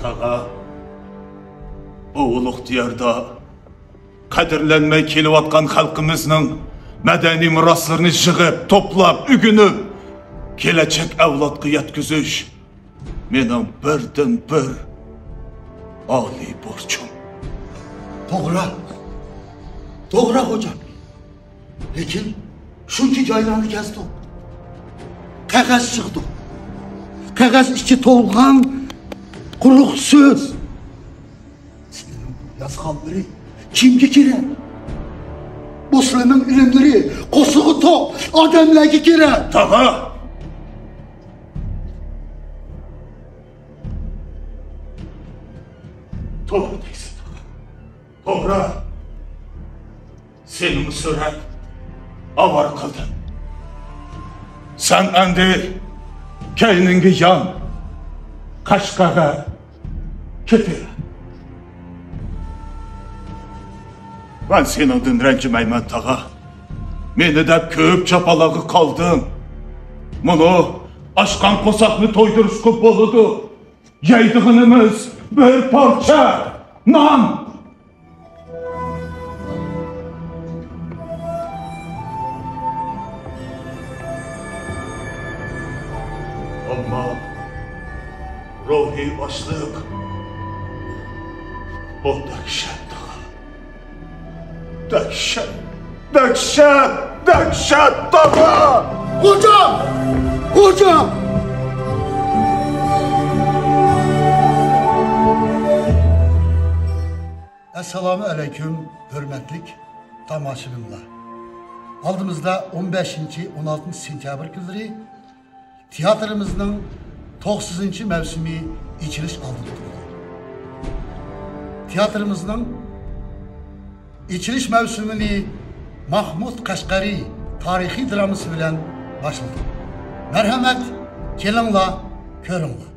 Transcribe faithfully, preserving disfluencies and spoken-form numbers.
ئاغا، بۇ ئۇلۇغ دىياردا قەدىرلەنمەي كېلىۋاتقان خەلقىمىزنىڭ مەدەنىي مىراسلىرىنى يىغىپ، توپلاپ، ئۆگىنىپ، كېلەچەك ئەۋلادقا يەتكۈزۈش مېنىڭ بىردىنبىر ئالىي بۇرچۇم. توغرا. توغرا، خوجام. لېكىن شۇنچە جايلارنى كەزدۇق. قەغەز چىقىدۇ. قەغەز ئىچى تولغان قۇرۇق سۆز. سىلەرنىڭ يازغانلىرى كىمگە كېرەك؟ بۇ سىلەرنىڭ ئىلىملىرى قورسىقى توق ئادەملەرگە كېرەك. تاغا! توغرا دەيسەن، تاغا. توغرا. سېنىمۇ سۈرەت ئاۋارە قىلدىم. سەن ئەمدى كەينىڭگە يان، قەشقەرگە كېتىۋەر. مەن سېنىڭدىن رەنجىمەيمەن، تاغا. مېنى دەپ كۆپ جاپالارغا قالدىڭ. مۇنۇ ئاچقان قورساقنى تويدۇرۇشقا بولىدۇ. يەيدىغىنىمىز بىر پارچە نان. ئەمما روھىي ئاچلىق، بۇ دەھشەت، دەھشەت، دەھشەت، دەھشەت، تاغا! خوجام! خوجام! ئەسسالامۇ ئەلەيكۇم، ھۆرمەتلىك تاماشىبىنلار. ئالدىمىزدا ئون بەشىنچى، ئون ئالتىنچى سېنتيابىر كۈنلىرى تىياتىرىمىزنىڭ توققۇزىنچى مەۋسۇمى ئېچىلىش ئالدىدا تۇرىدۇ. تىياتىرىمىزنىڭ ئېچىلىش مەۋسۇمىنى ماھمۇد قەشقەرى تارىخىي درامىسى بىلەن باشلىدۇق. مەرھەمەت، كېلىڭلار، كۆرۈڭلار.